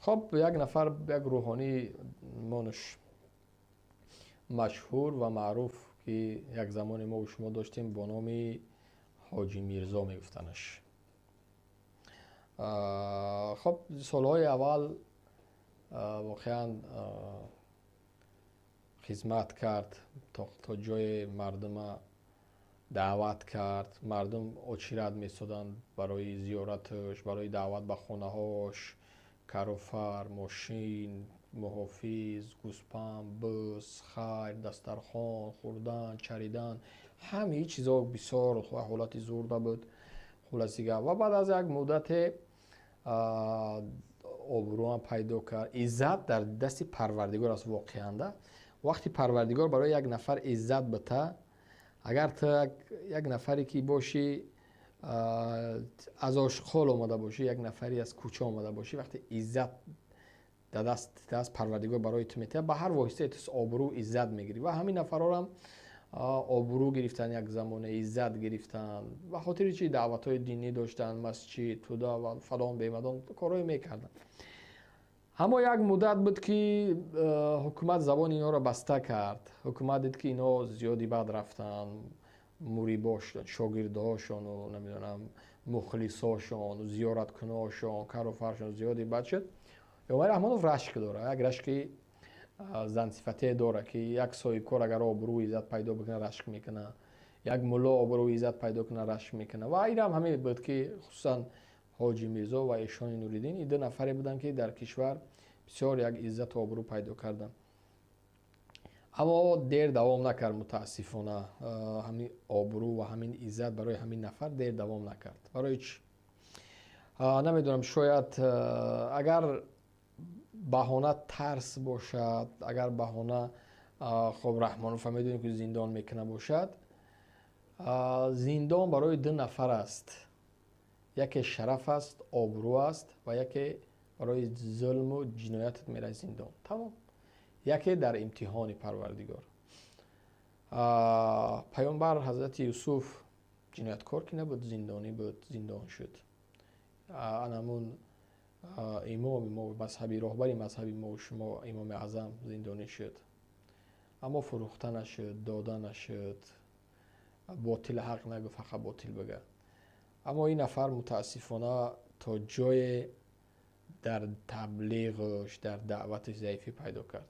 Хоб, як нафар, як рӯҳонӣ монаш машҳур ва маъруф, ки як замоне мо шумо доштем, бо номи Ҳоҷӣ Мирзо мегуфтанаш. Хоб, солҳои аввал воқеан хизмат кард, то ҷое мардума даъват кард, мардум очират месоданд барои зиёраташ, барои даъват ба хонаҳош, каруфар, мошин, муҳофиз, гӯспанд, буз, хайр, дастархон, хӯрдан, чаридан, ҳамаи чизо бисёр ҳолати зурда буд. Хулоси гап, ва баъд аз як муддате обрӯам пайдо кард. Иззат дар дасти Парвардигор аст воқеанда. Вақти Парвардигор барои як нафар иззат бита, агар ту як нафаре ки бошӣ, аз ошқол омада бошӣ, як нафаре аз кӯча омада бошӣ, вақте иззат дар даст Парвардигор барои ту метиҳад, ба ҳар воситае ту обрӯ, иззат мегирӣ. Ва ҳамин нафарорам обрӯ гирифтан, як замона иззат гирифтан. Ба хотири чи? Даъватҳои динӣ доштанд, масҷид, туда ва фалон, бемадон корҳое мекарданд. Аммо як муддат буд, ки ҳукумат забони инҳоро баста кард. Ҳукумат дид, ки инҳо зиёди бад рафтанд, мурибош, шогирдҳошону намедонам, мухлисошон, зиёраткуношон, кару фаршон зиёди бад шуд. Эмомалӣ Раҳмонов рашк дорад, як рашки зансифате дорад, ки як соҳибкор агар обрӯ, иззат пайдо бикунад, рашк мекунад, як мулло обрӯ, иззат пайдо кунад, рашк мекунад. Ва инам ҳамин буд, ки хусусан Ҳоҷи Мирзо ва Эшони Нуриддин, ин ду нафаре буданд, ки дар кишвар бисёр як иззату обрӯ пайдо карданд. Аммо дер давом накард, мутаассифона. Ҳамин обрӯ ва ҳамин иззат барои ҳамин нафар дер давом накард. Барои чӣ, намедонам. Шояд агар баҳона тарс бошад, агар баҳона, хоб, Раҳмонов медонем, ки зиндон мекуна, бошад. Зиндон барои ду нафар аст: яке шараф аст, обрӯ аст, ва яке барои зулму ҷиноятат меравад зиндон, тамом. Яке дар имтиҳони Парвардигор. Паёнбар Ҳазрати Юсуф ҷинояткор ки набуд, зиндонӣ буд, зиндон шуд. Анамун имоми мо, мазҳаби, роҳбари мазҳаби мо, шумо, Имоми Аъзам зиндонӣ шуд, аммо фурӯхта нашуд, дода нашуд, ботил ҳақ нагуфт, ҳақа ботил бигӯ. Аммо ин нафар мутаассифона то ҷое дар таблиғаш, дар даъваташ заифӣ пайдо кард.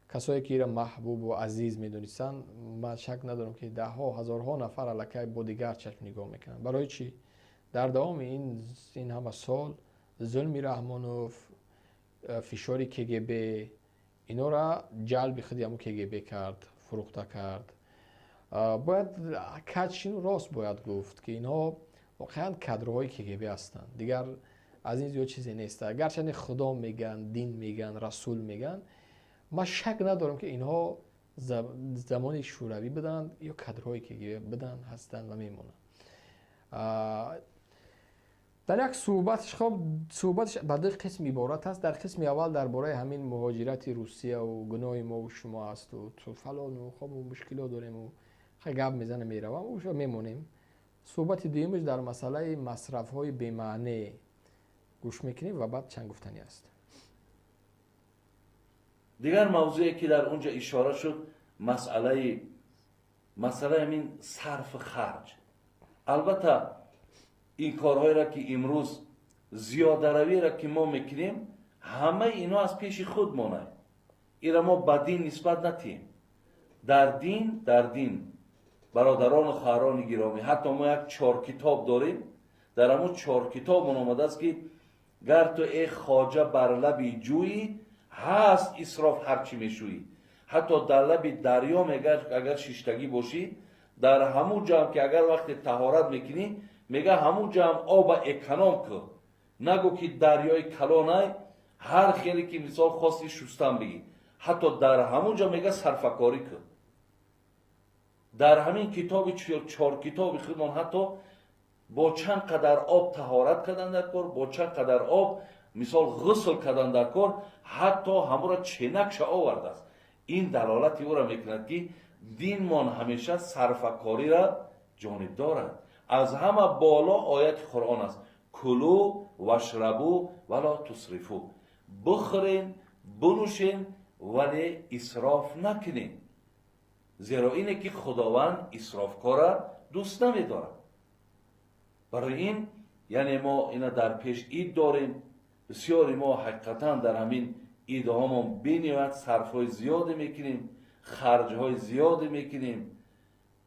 Касое ки ира маҳбубу азиз медонистанд, ман шак надорам, ки даҳҳо ҳазорҳо нафар аллакай бо дигар чашм нигоҳ мекунанд. Барои чӣ? Дар давоми ин ҳама сол зулми Раҳмонов, фишори КГБ инора ҷалби худи ҳамун КГБ кард, фурӯхта кард. Бояд качин рост бояд гуфт, ки инҳо воқеан кадрҳои КГБ ҳастанд, дигар аз ин зиёд чизе нест. Гарчанде Худо мегӯянд, дин мегӯянд, расул мегӯянд, ман шак надорам, ки инҳо замони шӯравӣ буданд ё кадрҳои КГБ буданд, ҳастанд ва мемонанд. Дар як суҳбатш, хоб, суҳбатш ба ду қисм иборат аст. Дар қисми аввал дар бораи ҳамин муҳоҷирати Русияву гуноҳи мову шумо асту фалону, хоб, мушкилот дорему, хай, гап мезана, меравам, уша мемонем. Суҳбати дуюмаш дар масъалаи масрафҳои бемаъне гӯш мекунем ва баъд чанд гуфтанӣ аст. Дигар мавзӯе, ки дар он ҷо ишора шуд, масъалаи ҳамин сарфи харҷ. Албатта, ин корҳоеро, ки имрӯз зиёдаравиеро, ки мо мекунем, ҳамаи инҳо аз пеши худ монад. Ира мо ба дин нисбат натиҳем. Дар дин, бародарону хоҳарони гиромӣ, ҳатто мо як чоркитоб дорем. Дар ҳамун чоркитобмон омадааст, ки гар ту, э хоҷа, бар лаби ҷӯйӣ, ҳаст исроф ҳар чӣ мешӯӣ. Ҳатто дар лаби дарё мега, агар шиштагӣ бошӣ, дар ҳамун ҷам, ки агар вақте таҳорат мекунӣ, мега, ҳамун ҷам оба эконом кун. Нагӯ, ки дарёи калонай, ҳар хеле ки мисол хости шустан бигӣ. Ҳатто дар ҳамун ҷо мега, сарфакорӣ кун. Дар ҳамин китоби чоркитоби худмон ҳатто бо чанд қадар об таҳорат кардан дар кор, бо чанд қадар об мисол ғусл кардан дар кор, ҳатто ҳамуро ченакша овардааст. Ин далолати ӯро мекунад, ки динмон ҳамеша сарфакориро ҷонибдорад. Аз ҳама боло ояти Қуръон аст. Кулу вашрабу вала тусрифу. Бихӯрен, бинӯшен, вале исроф накунен. Зеро ине ки Худованд исрофкора дӯст намедорад. Барои ин яъне мо ина дар пеш ид дорем. Бисёри мо ҳақиқатан дар ҳамин идҳомон бениҳоят сарфҳои зиёде мекунем, харҷҳои зиёде мекунем.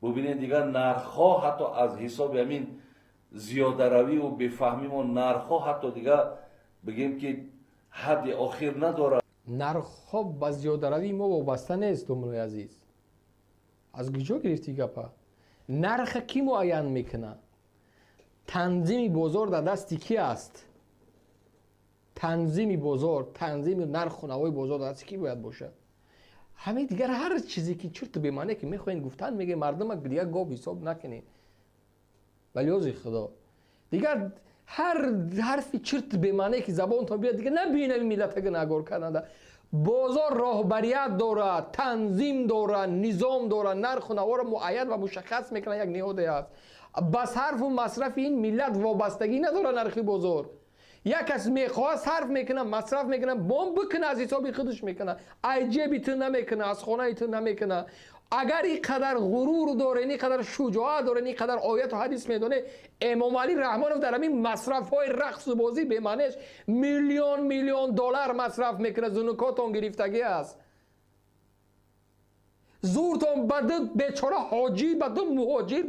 Бубинед, дигар нархҳо ҳатто аз ҳисоби ҳамин зиёдаравиву бефаҳмимо нархҳо ҳатто дигар бигем ки ҳадди охир надорад. Нархҳо ба зиёдаравии мо вобаста нест, домулои азиз. Аз куҷо гирифтӣ гапа? Нарха кӣ муайян мекунад? Танзими бозор дар дасти кӣ аст? Танзими бозор, танзими нарху навои бозор дар дасти кӣ бояд бошад? Ҳамаи дигар ҳар чизе ки чурту бемаъне ки мехоҳед гуфтан, мегӯед мардума дигар гов ҳисоб накунед. Валиёзи Худо. Дигар ҳар ҳарфи чирту бемаъне ки забонтон биёд, дигар набинем миллата гунаҳгор карданда. Бозор роҳбарият дорад, танзим дорад, низом дорад, нарху наворо муайян ва мушаххас мекунад, як ниҳоде аст. Ба сарфу масрафи ин миллат вобастагӣ надорад нархи бозор. Як кас мехоҳад сарф мекунад, масраф мекунад, бом бикунад, аз ҳисоби худаш мекунад, ай ҷеби ту намекунад, аз хонаи ту намекунад. Агар ин қадар ғурур дорен, ин қадар шуҷоат дорен, ин қадар ояту ҳадис медонед, Эмомалӣ Раҳмонов дар ҳамин масрафҳои рақсу бозӣ бемаънеш миллион миллион доллар масраф мекунад, зунукотон гирифтагӣ аст. Зуртон ба ду бечора ҳоҷӣ, ба ду муҳоҷир,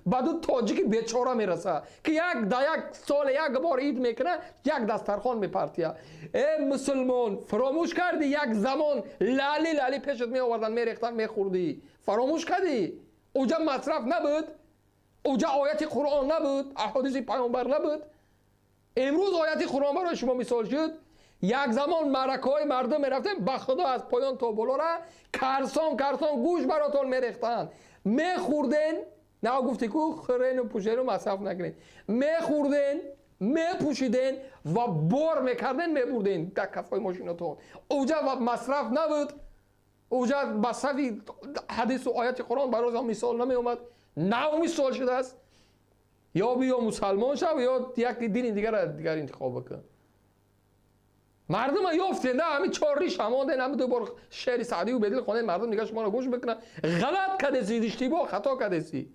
ба ду тоҷики бечора мерасад, ки як да як сол як бор ид мекунад, як дастархон мепартия. Э мусулмон, фаромӯш кардӣ як замон лали лали пешат меовардан, мерехтан, мехӯрдӣ. Фаромӯш кардӣ? Уҷа масраф набуд, уҷа ояти Қуръон набуд, аҳодиси паёмбар набуд. Имрӯз ояти Қуръон барои шумо мисол шуд. Як замон маъракаҳои мардум мерафтем, ба Худо аз поён то болора карсон карсон гӯш баротон мерехтанд, мехӯрден. На гуфти ку хӯрену пӯшену масраф накунед. Мехӯрден, мепӯшиден ва бор мекарден, мебурден дар кафҳои мошинотон. Уҷа масраф набуд, уҷа масрафи ҳадису ояти Қуръон барои мисол намеомад. Нав мисол шудааст. Ё биё мусалмон шав, ё як дини дигара дигар интихоб бикун. Мардума ёфтен, да ҳамин чор риш ҳамонден, ҳамин ду бор шеъри Саъдию Бедил хонен, мардум дигар шуморо гӯш бикунад. Ғалат кардеси, иштибоҳ, хато кардеси.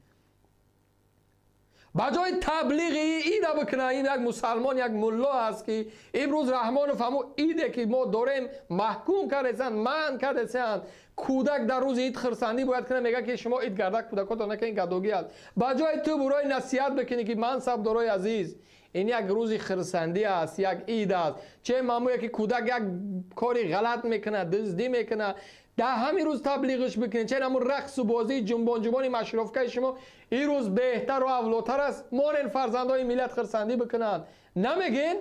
Ба ҷои таблиғи ида бикунад, ин як мусалмон, як мулло аст ки имрӯз Раҳмонов ҳамун иде ки мо дорем маҳкум кардесанд, манъ кардесанд. Кӯдак дар рӯзи ид хирсандӣ бояд кунад, мегӯяд ки шумо ид гардак кӯдакотон накунед, гадогӣ аст. Ба ҷои ту бурои насиҳат бикунӣ ки мансабдорои азиз, ин як рӯзи хирсандӣ аст, як ид аст. Че маъмӯе ки кӯдак як кори ғалат мекунад, дуздӣ мекунад, дар ҳамин рӯз таблиғиш бикунед. Чен ҳамун рақсу бозии ҷунбонҷунбони машрофкаи шумо ин рӯз беҳтару авлотар аст. Монен фарзандои миллат хирсандӣ бикунанд. Намегӯен?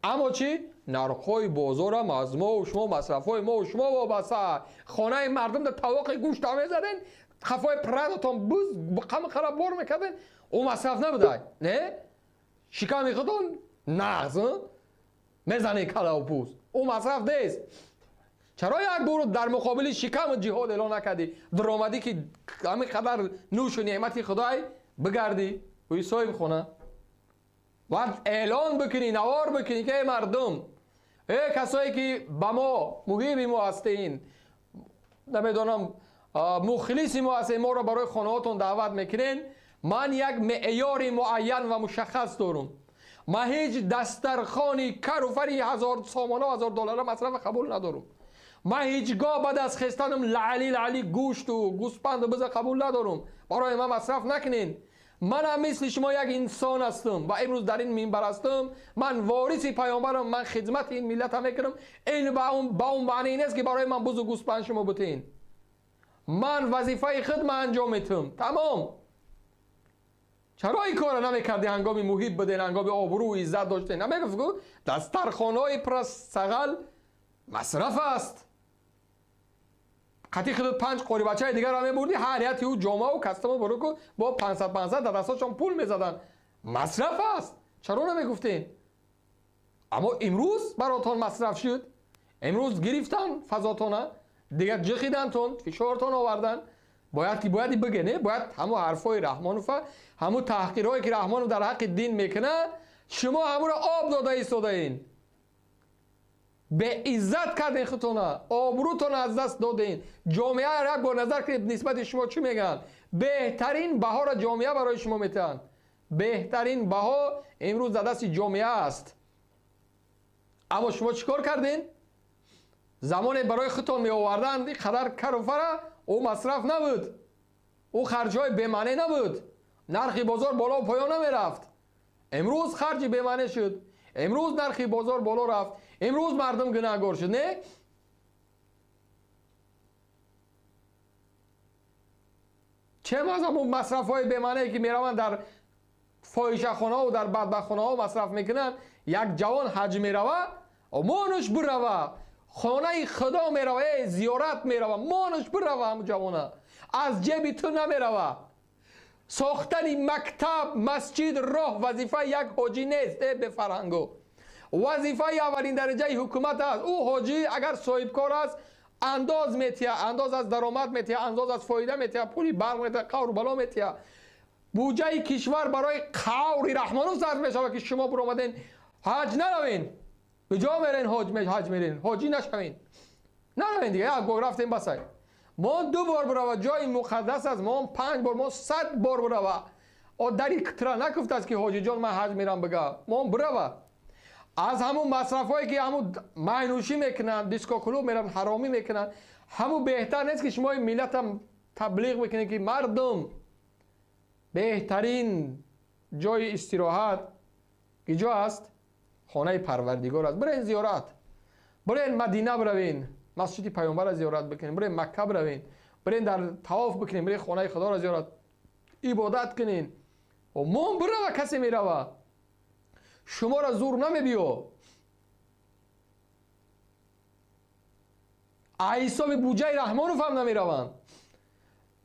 Аммо чӣ? Нархҳои бозорам аз мову шумо, масрафҳои мову шумо вобаста. Хонаи мардум дар тавоқи гӯшта мезаден, қафои прадотон буз қами қара бор мекарден, ӯ масраф набудай. Не? Шиками худон нағз мезанед калаву пӯст. Ӯ масраф нест. Чаро як бор дар муқобили шикам ҷиҳод эълон накардӣ? Даромадӣ ки ҳамин қадар нӯшу неъмати Худой бигардӣ, ӯи соҳиби хона. Бояд эълон бикунӣ, навор бикунӣ ки эй мардум, эй касое ки ба мо муҳими мо ҳастед, намедонам мухлиси мо ҳастед, моро барои хонаҳотон даъват мекунед. Ман як меъёри муайян ва мушаххас дорум. Ман ҳеҷ дастархони кару фари 1000 сомона, 1000 доллара масрафа қабул надорум. Ман ҳеҷ гоҳ баъд аз хестанам лаъли лаъли гӯшту гӯспанду биза қабул надорум. Барои ман масраф накунед. Манам мисли шумо як инсон ҳастам ва имрӯз дар ин минбар ҳастам. Ман вориси паёмбарам, ман хидмати ин миллата мекунам. Ин ба он маъне нест ки барои ман бузу гӯспанд шумо бутен. Ман вазифаи худма анҷом метам. Тамом. Чаро ин корро намекардӣ ҳангоми муҳиб буден, ҳангоми обрӯ иззат доштен? Намегуфт ку дастархонаҳои пур аз сағал масраф аст. Қатъи худат 5 қорибачаи дигарро мебурдӣ, ҳар яти ӯ ҷомаву кастаму буруку бо 500-500 дар дастошон пул мезаданд. Масраф аст. Чаро намегуфтен? Аммо имрӯз баротон масраф шуд. Имрӯз гирифтан фазотона, дигар ҷихидантон, фишортон овардан. Бояд ки бояд бигӯ, не? Бояд ҳамун ҳарфҳои Раҳмонова, ҳамун таҳқирҳое ки Раҳмонов дар ҳаққи дин мекунад, Шумо ҳамуро об дода истодаин. Беиззат кардин худтона, обрӯтона аз даст додин. Ҷомеа як бор назар кунед нисбати шумо чӣ мегӯянд. Беҳтарин баҳоро ҷомеа барои шумо метиҳанд. Беҳтарин баҳо имрӯз дар дасти ҷомеа аст. Аммо шумо чӣ кор кардин? Замоне барои худтон меоварданд ин қадар кару фара, ӯ масраф набуд, ӯ харҷҳои бемаъне набуд, нархи бозор боло поён намерафт. Имрӯз харҷи бемаъне шуд, имрӯз нархи бозор боло рафт, имрӯз мардум гунаҳгор шуд. Не? Чем аз ҳамун масрафҳои бемаъне ки мераванд дар фоҳишахонаҳо дар бадбахтхонаҳо масраф мекунанд, як ҷавон ҳаҷ мерава, монуш бирава, хонаи худо мерава, зиёрат мерава, монуш бирава, ҳамун ҷавона аз ҷеби ту намерава. Сохтани мактаб, масҷид, роҳ вазифаи як ҳоҷӣ нест, э бефарҳанго. Вазифаи аввалин дараҷаи ҳукумат аст. Ӯ ҳоҷӣ агар соҳибкор аст, андоз метиҳад, андоз аз даромад метиҳад, андоз аз фоида метиҳад, пули барқ метиҳад, қавру бало метиҳад. Буҷаи кишвар барои қаври Раҳмонов сарф мешавад ки шумо биромаден ҳаҷ наравен. Куҷо мерен ҳаҷ мерен? Ҳоҷӣ нашавен. Наравен дига, як бор рафтем басай. Мо 2 бор бирава, ҷои муқаддас аст, мо 5 бор, мо 100 бор бирава. О дари ктра накуфтааст ки ҳоҷиҷон ман ҳаҷ мерам бига. Мо бирава. Аз ҳамун масрафҳое ки ҳамун майнӯшӣ мекунанд, дискоклуб мераванд, ҳаромӣ мекунанд, ҳамун беҳтар нест ки шумо ин миллатам таблиғ мекунед ки мардум беҳтарин ҷои истироҳат киҷо аст? Хонаи Парвардигор аст. Бирен зиёрат, бирен Мадина биравен, масҷиди Паёмбарро зиёрат бикунед, бирен Макка биравен, бирен дар тавоф бикунед, бирен хонаи Худоро зиёрат ибодат кунед. Мон бирава, касе мерава, шуморо зур намебиё. Ҳисоби буҷаи Раҳмонов ҳам намераванд.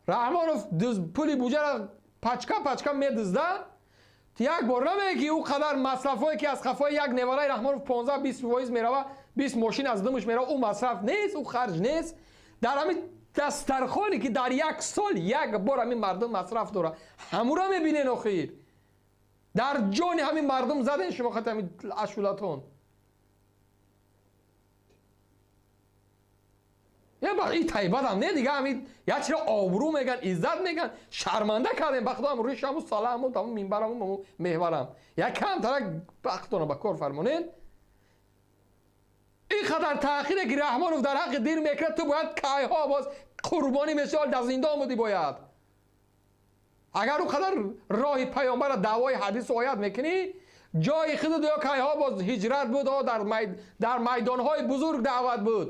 Раҳмонов пули буҷаро пачка пачка медизда. Як бор намегӯяд ки ӯ қадар масрафҳое ки аз қафои як невараи Раҳмонов 15-20% мерава, 20 мошин аз думаш мерава, ӯ масраф нест, ӯ харҷ нест. Дар ҳамин дастархоне ки дар як сол як бор ҳамин мардум масраф дорад, ҳамуро мебинен. Охир дар ҷони ҳамин мардум заден шумо хати ҳамин ашулатон. Ин тайбатам не дига, ҳамин як чиро обрӯ меган, иззат меган, шарманда кардем. Ба худо ҳам ришаму саламу тамом минбараму меҳварам. Як камтарак бахтона ба кор фармонед. Ин қадар таъхире ки Раҳмонов дар ҳаққи дин мекунад, ту бояд кайҳо боз қурбонӣ мисол дар зиндон будӣ бояд. Агар ӯ қадар роҳи паёмбарро даъвои ҳадису оят мекунӣ, ҷои худат ё кайҳо боз ҳиҷрат буд, дар майдонҳои бузург даъват буд.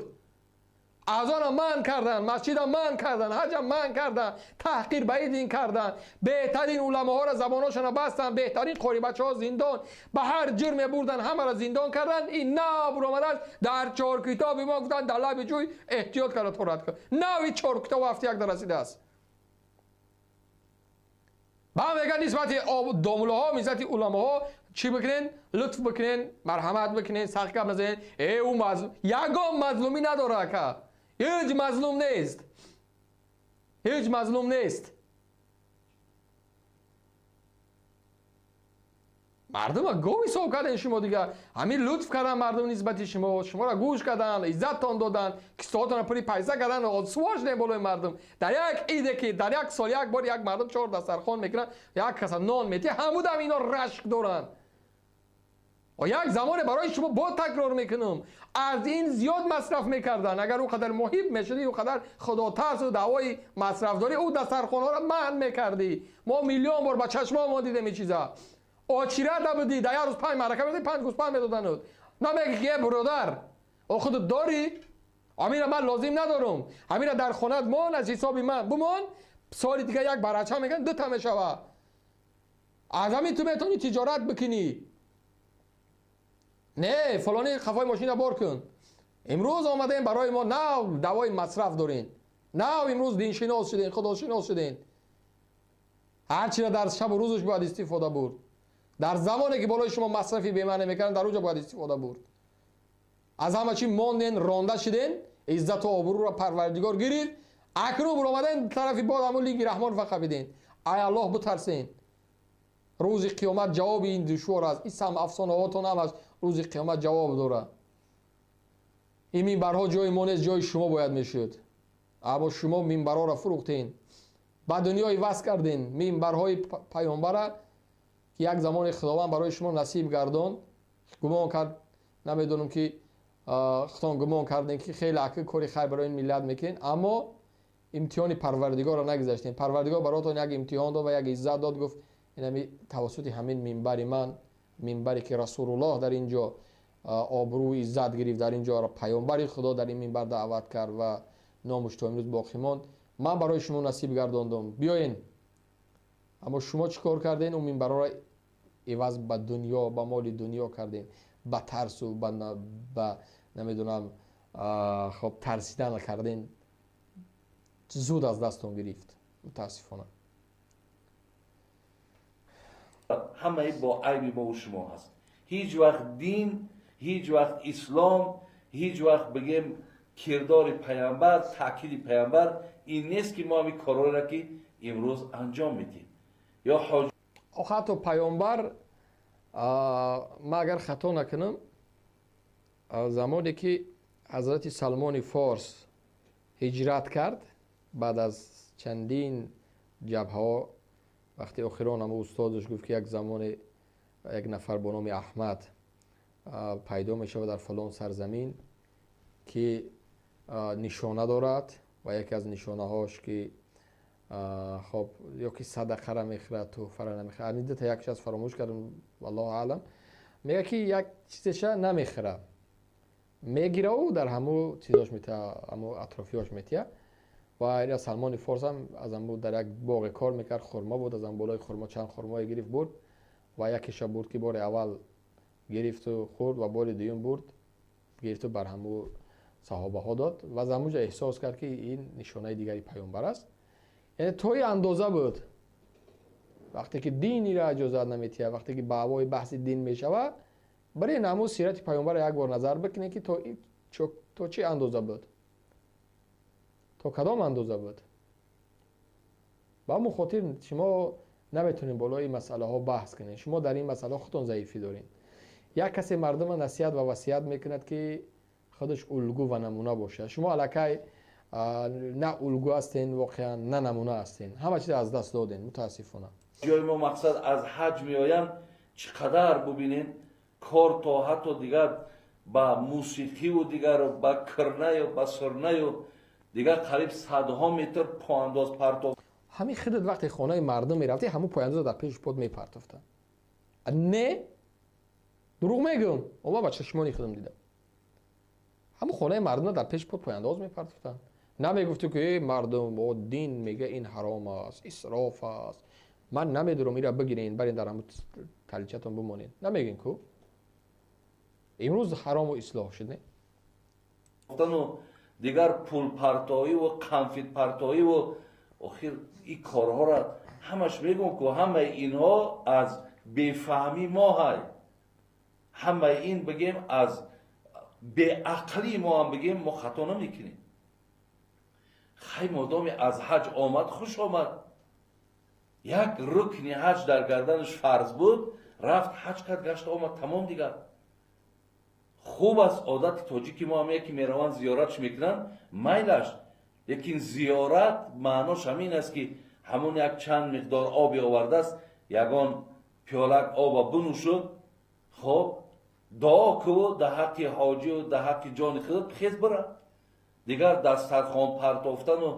Азона манъ карданд, масҷида манъ карданд, ҳаҷа манъ карданд, таҳқир ба ин дин карданд, беҳтарин уламоҳоро забонҳошонро бастанд, беҳтарин қорибачаҳо зиндон, ба ҳар ҷурм мебурданд, ҳамаро зиндон карданд. Ин нав буромадааст дар 4 китоби мо гуфтанд дар лаби ҷӯй эҳтиёт карда торат кун. Нави 4 китоб 71 расидааст. Ба мегӯянд нисбати домулоҳо, нисбати уламоҳо чӣ бикунен? Лутф бикунен, марҳамат бикунен, сахт гап назанен. Э ӯ ягон мазлумӣ надорад ака. Ҳеҷ мазлум нест. Ҳеҷ мазлум нест. Мардума гов ҳисоб карден шумо дига. Ҳамин лутф кардан мардум нисбати шумо, шуморо гӯш кардан, иззаттон додан, кистоҳотонро пули пайса кардан, суво шудем болои мардум. Дар як иде ки дар як сол як бор як мардум 4 дастархон мекунанд, як каса нон метиҳад, ҳамудам ино рашк доранд. Як замоне барои шумо бо такрор мекунам, аз ин зиёд масраф мекарданд. Агар ӯ қадар муҳиб мешудӣ, ӯ қадар худотарсу даъвои масрафдорӣ, ӯ дастархонҳоро манъ мекардӣ. Мо миллион бор ба чашмомон дидем ин чиза. Очирата будӣ, дар як рӯз 5 маърака медодӣ, 5 гӯспанд медодануд. Намегӣ ки э бародар, о худат дорӣ, ҳаминро ман лозим надорам, ҳаминро дар хонат мон, аз ҳисоби ман бимон, соли дига як барача мекунад, 2 та мешавад. Аз ҳамин ту метавонӣ тиҷорат бикунӣ. Не, фалонӣ қафои мошина бор кун. Имрӯз омадем барои мо нав давои масраф дорем. Нав имрӯз диншинос шудем, худошинос шудем. Ҳар чиро дар шабу рӯзаш бояд истифода бурд. Дар замоне ки болои шумо масрафи бемаъне мекунанд, дар онҷо бояд истифода бурд. Аз ҳама чӣ монден, ронда шуден, иззату обрӯро Парвардигор гирифт. Акнун буромаден тарафи бод ҳамун линги Раҳмон фақабиден. Ай Аллоҳ бутарсен. Рӯзи қиёмат ҷавоби ин душвор аст. Ин сам афсонаҳотон ҳамаш рӯзи қиёмат ҷавоб дорад. Ин минбарҳо ҷои мо нест, ҷои шумо бояд мешуд. Аммо шумо минбарҳоро фурӯхтен, ба дунё иваз карден. Минбарҳои паёмбара ки як замоне Худованд барои шумо насиб гардон, гумон кард, намедонам ки худтон гумон кардем ки хеле аки кори хайр барои ин миллат мекунед, аммо имтиҳони Парвардигорро нагузаштем. Парвардигор бароятон як имтиҳон дод ва як иззат дод, гуфт инами тавассути ҳамин минбари ман, минбаре ки Расулуллоҳ дар ин ҷо обрӯ иззат гирифт, дар ин ҷо паёмбари Худо дар ин минбар даъват кард ва номаш то имрӯз боқӣ монд, ман барои шумо насиб гардондам, биёен. Аммо шумо чӣ кор кардем? Он минбарҳоро иваз ба дунё, ба моли дунё кардем, ба тарсу ба намедонам хоб тарсидан кардем, зуд аз дастон гирифт, мутаассифона. Ҳамаи бо айби мо шумо ҳаст. Ҳеҷ вақт дин, ҳеҷ вақт ислом, ҳеҷ вақт бигем кирдори паямбар, таъкиди паямбар ин нест ки мо ҳамин корҳоеро ки имрӯз анҷом медиҳем. Ё ҳоҷ ҳатто паёмбар, ман агар хато накунам, замоне ки ҳазрати Салмони Форс ҳиҷрат кард, баъд аз чандин ҷабҳаҳо, вақти охирон ҳама устодаш гуфт ки як замоне як нафар бо номи Аҳмад пайдо мешавад дар фалон сарзамин ки нишона дорад ва яке аз нишонаҳош ки хоб ё ки садақара мехӯрад, туҳфара намехӯрад. Ҳамин дута якш аз фаромӯш кардам, валлоҳу аълам. Мегӯяд ки як чизеша намехӯрад, мегираву дар ҳаму чизош метия, ҳаму атрофиёш метия. Ва ина Салмони Форс ҳам аз ҳаму дар як боғе кор мекард, хурмо буд, аз ҳам болои хурмо чанд хурмое гирифт бурд ва якеша бурд ки бори аввал гирифту хӯрд ва бори дуюм бурд гирифту бар ҳаму саҳобаҳо дод ва аз ҳамуҷа эҳсос кард ки ин нишонаи дигари паёмбар аст. Яъне то ин андоза буд, вақте ки динира иҷозат наметиҳад, вақте ки баъвои баҳси дин мешавад, барои ҳамун сирати паёмбарро як бор назар бикунед ки то чӣ андоза буд, то кадом андоза буд. Ба ҳамун хотир шумо наметавонед болои ин масъалаҳо баҳс кунед. Шумо дар ин масъалаҳо худтон заифӣ доред. Як касе мардумро насиҳат ва васият мекунад ки худаш улгӯ ва намуна бошад. Шумо аллакай на улгӯ ҳастен, воқеан на намуна ҳастен, ҳама чиз аз даст доден, мутаассифона. Ҷои мо мақсад аз ҳаҷ меоянд, чӣ қадар бубинед кор то ҳатто дигар ба мусиқиву дигар ба кирнаю ба сурнаю дигар қариб садҳо метр поандоз партоф. Ҳамин худат вақте хонаи мардум мерафтӣ, ҳамун пояндозро дар пеши под мепартофтанд. Не, дурӯғ мегӯям, ман ба чашмони худам дидам. Ҳамун хонаи мардумро дар пеши под пояндоз мепартофтанд. Намегуфтӣ ки эй мардум, о дин мега ин ҳаром аст, исроф аст, ман намедурам, инро бигирен, барен дар ҳамун таличатон бимонед. Намегӯен ку? Имрӯз ҳарому ислоҳ шуд, не? Дигар пулпартоиву конфитпартоиву охир ин корҳоро ҳамаш мегӯм ку ҳамаи инҳо аз бефаҳмӣ мо ҳай, ҳамаи ин бигем аз беақлии мо ҳам бигем, мо хато намекунем. Хай модоме аз ҳаҷ омад, хуш омад. Як рукни ҳаҷ дар гарданаш фарз буд, рафт ҳаҷ кард, гашт омад, тамом дигар. Хуб аст, одати тоҷики мо ҳам яке мераванд зиёратш мекунанд, майлаш. Лекин зиёрат маънош ҳамин аст ки ҳамон як чанд миқдор оби овардааст, ягон пиёлак оба бинӯшуд, хоб дуо кӯ дар ҳаққи ҳоҷию дар ҳаққи ҷони худат хез бира. Дигар дастархон партофтану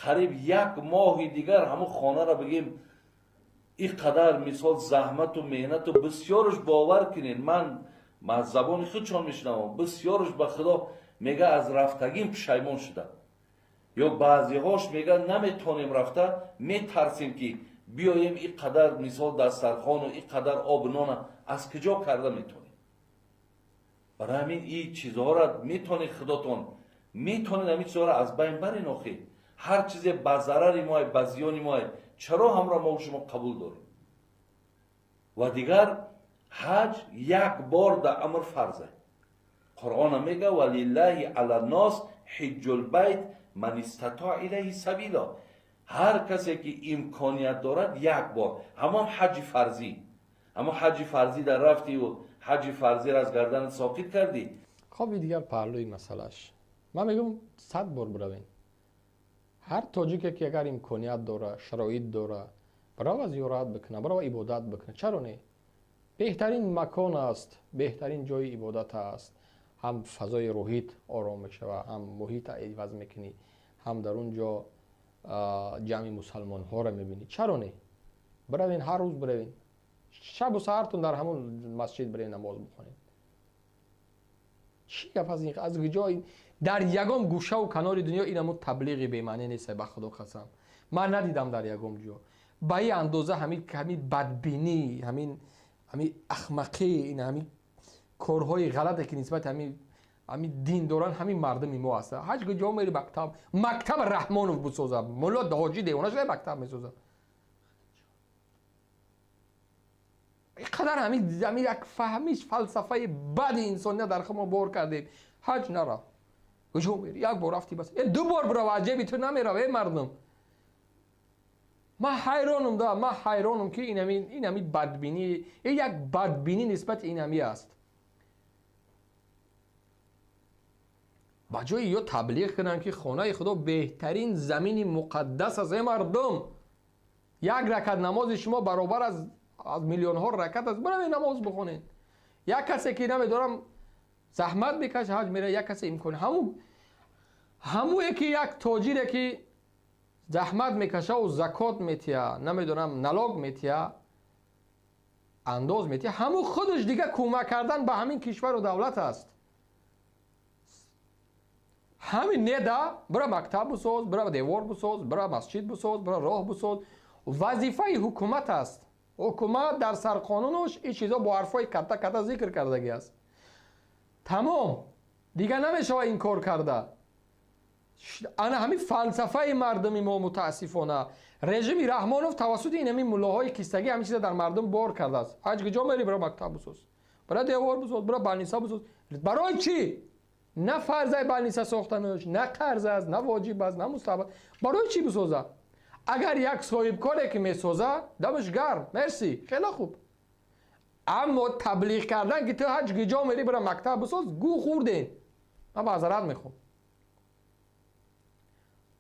қариб як моҳи дигар ҳамон хонаро бигем ин қадар мисол заҳмату меҳнату бисёрш бовар кунед, ман аз забони худшон мешунавам, бисёрш ба Худо мега аз рафтагим пушаймон шуда. Ё баъзеҳош мега наметонем рафта, метарсем ки биёем ин қадар мисол дастархону ин қадар об нона аз куҷо карда метонем. Барои ҳамин ин чизҳоро метонед худотон, метонед ҳамин чизҳоро аз байн барен. Охир ҳар чизе ба зарари моe, ба зиёни моe, чаро ҳамро мо шумо қабул дорем? Ва дигар ҳаҷ як бор дар амр фарзе. Қуръона мега валиллаҳи ала нос ҳиҷҷул байт ман истатоа илайҳи сабила. Ҳар касе ки имконият дорад як бор, ҳамон ҳаҷи фарзӣ, ҳамон ҳаҷи фарзӣ дар рафтиву ҳаҷи фарзиро аз гарданат соқит кардӣ. Хоб, дигар паҳлӯи масъалаш. Ман мегӯям 100 бор биравен. Ҳар тоҷике ки агар имконият дора, шароит дора, барава зиёрат бикуна, барава ибодат бикуна. Чаро не? Беҳтарин макон аст, беҳтарин ҷои ибодат аст. Ҳам фазои рӯҳит ором мешава, ҳам муҳита иваз мекунӣ, ҳам дар он ҷо ҷамъи мусалмонҳоро мебинӣ. Чаро не? Биравен, ҳар рӯз биравен. Шабу саҳартон дар ҳамон масҷид бирен намоз бихонед. Чӣ гап аз ин? Аз куҷо дар ягон гӯшаву канори дунё ин ҳамон таблиғи бемаънӣ нест, ба худо қасам. Ман надидам дар ягон ҷо. Ба ин андоза ҳамин бадбинӣ, ҳамин ахмақӣ, ин ҳамин корҳои ғалате ки нисбати ҳамин дин доранд, ҳамин мардуми мо ҳастанд. Ҳар ҷо мери мактаб, мактаб Раҳмонов бисоза, мулло ҳоҷӣ девона шуда мактаб месоза. Ин қадар ҳамин як фаҳмиш, фалсафаи бади инсоният дар худ мо бор кардем. Ҳаҷ нарав. Куҷо мери? Як бор рафти бас. Ду бор бирав, аз ҷеби ту намерав, эй мардум. Ман ҳайронам да, ман ҳайронам ки ин ҳамин бадбинӣ, ин як бадбинӣ нисбати ин ҳами аст. Ба ҷои ё таблиғ кунанд ки хонаи худо беҳтарин замини муқаддас аст, эй мардум. Як ракат намози шумо баробар аз миллионҳо ракат аст, биравед намоз бихонед. Як касе ки намедорам заҳмат мекашад, ҳаҷ меравад, як касе имкон ҳамое ки як тоҷире ки заҳмат мекашаву закот метия, намедонам налог метия, андоз метия, ҳаму худаш дига кӯмак кардан ба ҳамин кишвару давлат аст. Ҳамин неда бира мактаб бисоз, бира девор бисоз, бира масҷид бисоз, бира роҳ бисоз. Вазифаи ҳукумат аст. Ҳукумат дар сарқонунаш ин чизо бо ҳарфҳои катта катта зикр кардагӣ аст. Тамом, дига намешавад ин кор карда. Ана ҳамин фалсафаи мардуми мо мутаассифона режими Раҳмонов тавассути ин ҳамин муллоҳои кистагӣ ҳамин чиза дар мардум бор кардааст. Ҳаҷ куҷо мери, бира мактаб бисоз, бира девор бисоз, бира балниса бисоз. Барои чӣ? На фарзаи балниса сохтанаш, на қарз аст, на воҷиб аст, на мустаҳаб аст. Барои чӣ бисоза? Агар як соҳибкоре ки месоза, дамаш гарм, мерси, хеле хуб. Аммо таблиғ кардан ки ту ҳаҷ куҷо мери, бира мактаб бисоз, гӯ хӯрден. Ман маъзарат мехоҳам.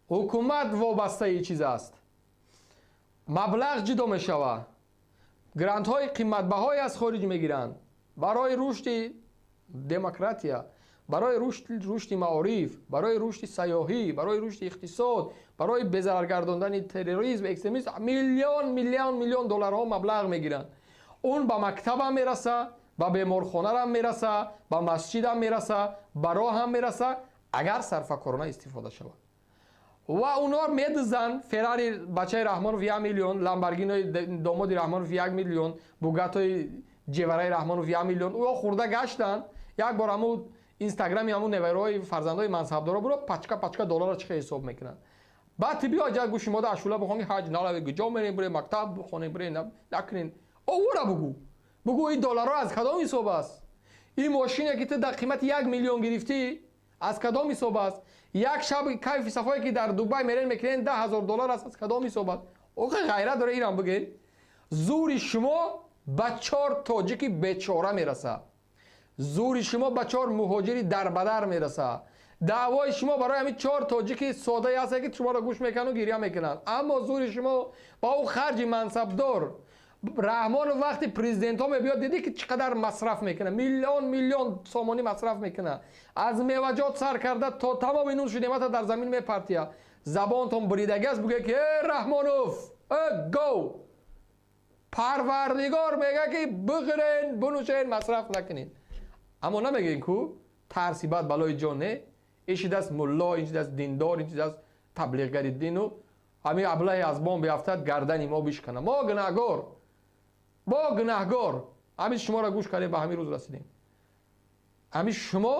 Ҳукумат вобастаи чиз аст. Маблағ ҷудо мешавад. Грантҳои қиматбаҳое аз хориҷ мегиранд барои рушди демократия, барои рушди маориф, барои рушди сайёҳӣ, барои рушди иқтисод, барои безараргардондани терроризм, экстремизм миллион миллион миллион долларҳо маблағ мегиранд. Он ба мактабам мераса, ба беморхонарам мераса, ба масҷидам мераса, ба роҳам мераса, агар сарфакорона истифода шавад. Ва онҳо медизанд. Феррари бачаи Раҳмонов 1 миллион, Ламборгинои домоди Раҳмонов 1 миллион, Бугаттои ҷевараи Раҳмонов 1 миллион. Ӯ хӯрда гаштанд. Як бор ҳамун инстаграми ҳамун неварои фарзандои мансабдоро буро пачка пачка долларро чӣ ҳисоб мекунанд. Баъд ти биё ҷа гӯши мода ашула бихон ки ҳаҷ наравед, куҷо мерем, бире мактаб бихонем, бире накунем. Овора бугӯ. Бугӯ ин долларҳо аз кадом ҳисоб аст? Ин мошине ки ту дар қимати 1 миллион гирифтӣ аз кадом ҳисоб аст? Як шаб кайфи сафое ки дар Дубай мерен мекунен 10,000 доллар аст, аз кадом ҳисоб аст? Охе ғайрат дора инам бигӯед. Зури шумо ба 4 тоҷики бечора мераса. Зури шумо ба 4 муҳоҷири дарбадар мераса. Даъвои шумо барои ҳамин 4 тоҷики содае ҳаст ки шуморо гӯш мекунанд гиря мекунанд. Аммо зури шумо ба ӯ харҷи мансабдор Раҳмонов вақти президентҳо мебиёд, дидӣ ки чӣ қадар масраф мекунад, миллион миллион сомонӣ масраф мекунад. Аз меваҷот сар карда то тамоми нӯшу неъмата дар замин мепартия. Забонтон буридагӣ аст, бугӯяд ки э Раҳмонов, э гов, Парвардигор мегӯяд ки бихӯрен, бинӯшен, масраф накунед. Аммо намегӯем ку тарси бад балои ҷон не. Ин шидаст мулло, ин шидаст диндор, ин шидаст таблиғгари дину. Ҳамин аблаҳе аз бом биафтад, гардани мо бишкана. Мо гунаҳгор, мо гунаҳгор. Ҳамин шуморо гӯш кардем, ба ҳамин рӯз расидем. Ҳамин шумо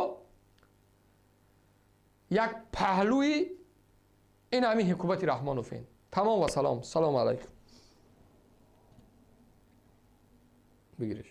як паҳлӯи ин ҳамин ҳукумати Раҳмоновен. Тамом ва салом. Салому алайкум. Бигириш.